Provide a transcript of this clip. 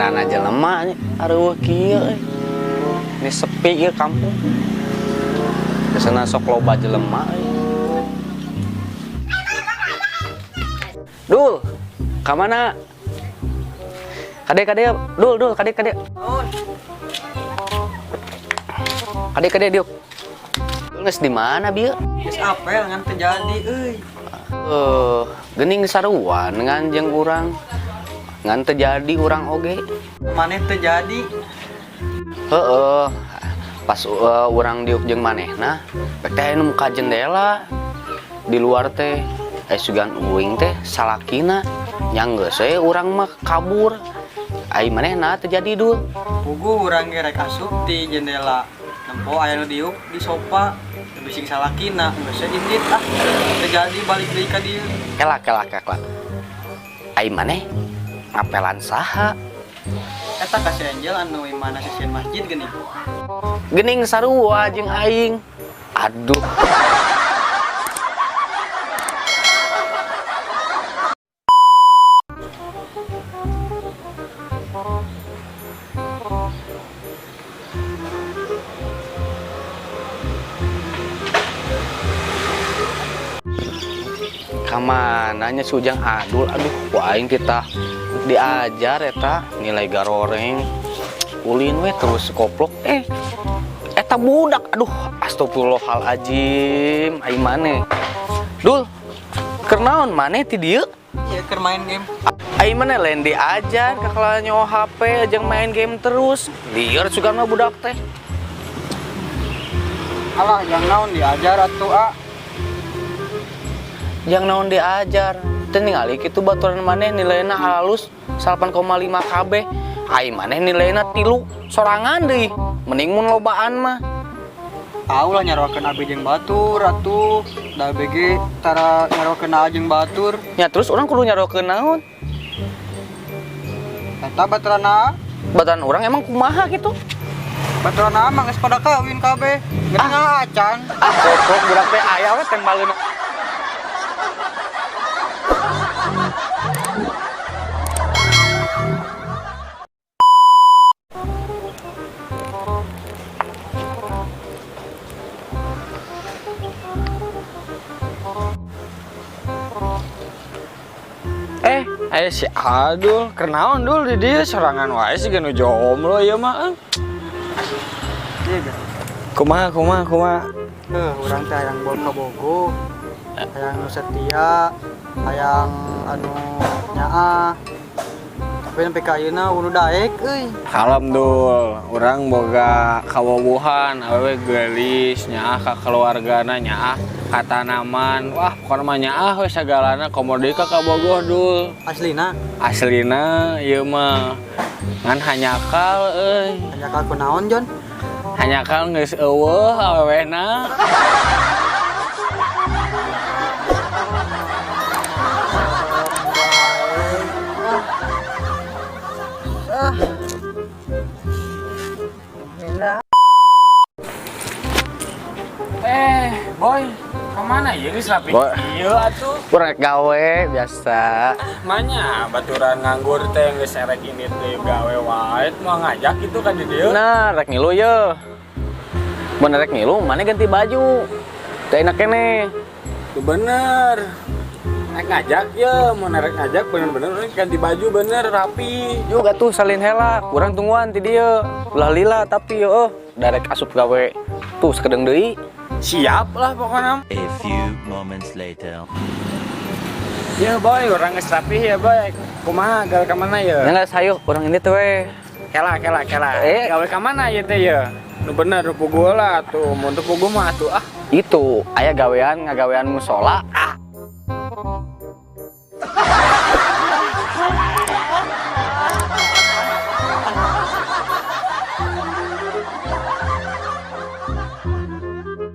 Ngarana jelema areueuh kieu euy. Ini sepi ieu kampung. Biasana sok loba jelema euy. Dul, ka mana? Kade kade, dul dul kade kade. Kade kade diuk. Dul geus di mana bieu? Geus apel ngan teu jadi euy. Geuning saruan ngan jeung urang. Ngan teu jadi urang oge. Maneh teu jadi. Heeh. Pas urang diuk jeung manehna, pek teh anu muka jendela di luar teh. Sugan uing teh salakina nya geus we urang mah kabur. Ai manehna teu jadi dul. Puguh urang ge rek asup ti jendela. Nempo aya nu diuk di sofa, teu bising salakina, geus we indit ah. Teu jadi balik deui ka dieu. Kela kela kela. Ai maneh ngapelan saha? Eta ka si Angel anu imahna sisian masjid geuning. Geuning sarua jeung aing. Aduh. Kamananya si Ujang Adul, aduh, ku aing kita diajar eta nilai garoreng ulin we terus koplok eta budak, aduh, astagfirullahaladzim, aing maneh dul keur naon maneh ti dieu? Iya, keur main game. Aing maneh lain diajar kakala nyawa HP jeung main game terus lieur sugan mah budak teh. Alah, jang naon diajar atuh, ah. Jang naon diajar teu ningali kitu baturan maneh nilaina halus 8,5 KB, ai maneh nilaina 3 sorangan deui, mending mun lobaan mah. Tahu lah nyaruakeun abi jeung batur atuh, da BG tara nyaruakeun A jeung batur. Nya terus urang kudu nyaruakeun naon? Eta baturan A. Baturan urang emang kumaha kitu? Baturan A mah geus pada kawin kabeh. Geuning acan. Ah, goblok budak teh aya we tembaleuna. Aya si Adul, keur naon dul di dieu sorangan wae siga nu jomblo ieu mah. Iya, ge. Kumaha kumaha kumaha? Heuh, urang teh hayang bol ka Bogo. Hayang nu setia, hayang anu nyaah. Tapi sampai ka ayeuna unu daek euy. Kalem dul, urang boga kawawuhan, awewe geulis, nyaah ka keluargana, nyaah ka tanaman. Wah, pokona mah nyaah we sagalana komo deui ka kabogoh dul. Aslina? Aslina ieu mah ngan hanyakal euy. Hanyakal kunaon, Jon? Hanyakal geus eueuh awewena. Boy, kemana ya geus rapi? Boy. Ieu atuh. Urang rek gawe biasa. Manya baturan nganggur teh geus erek ini teh gawe wae mau ngajak gitu ka di dieu. Nah, rek ngilu ye. Mun rek ngilu maneh ganti baju. Teu enak keneh. Tuh bener. Rek ngajak ye, mun rek ngajak bener-bener rek ganti baju bener rapi. Juga tuh salin hela, kurang tungguan ti dieu. Ulah lila tapi yo darek asup gawe tuh sakedeung deui. Siap lah pokoknya. A few moments later. Ya boy, urang geus rapi ya boy. Kumaha gawe ka mana ya? Nya geus hayu urang ini teh we. Kela kela kela. Gawe ka mana ieu teh ya? Nu bener nu puguh lah tuh, mun teu puguh mah atuh ah. Itu aya gawean ngagawean musola. Ah.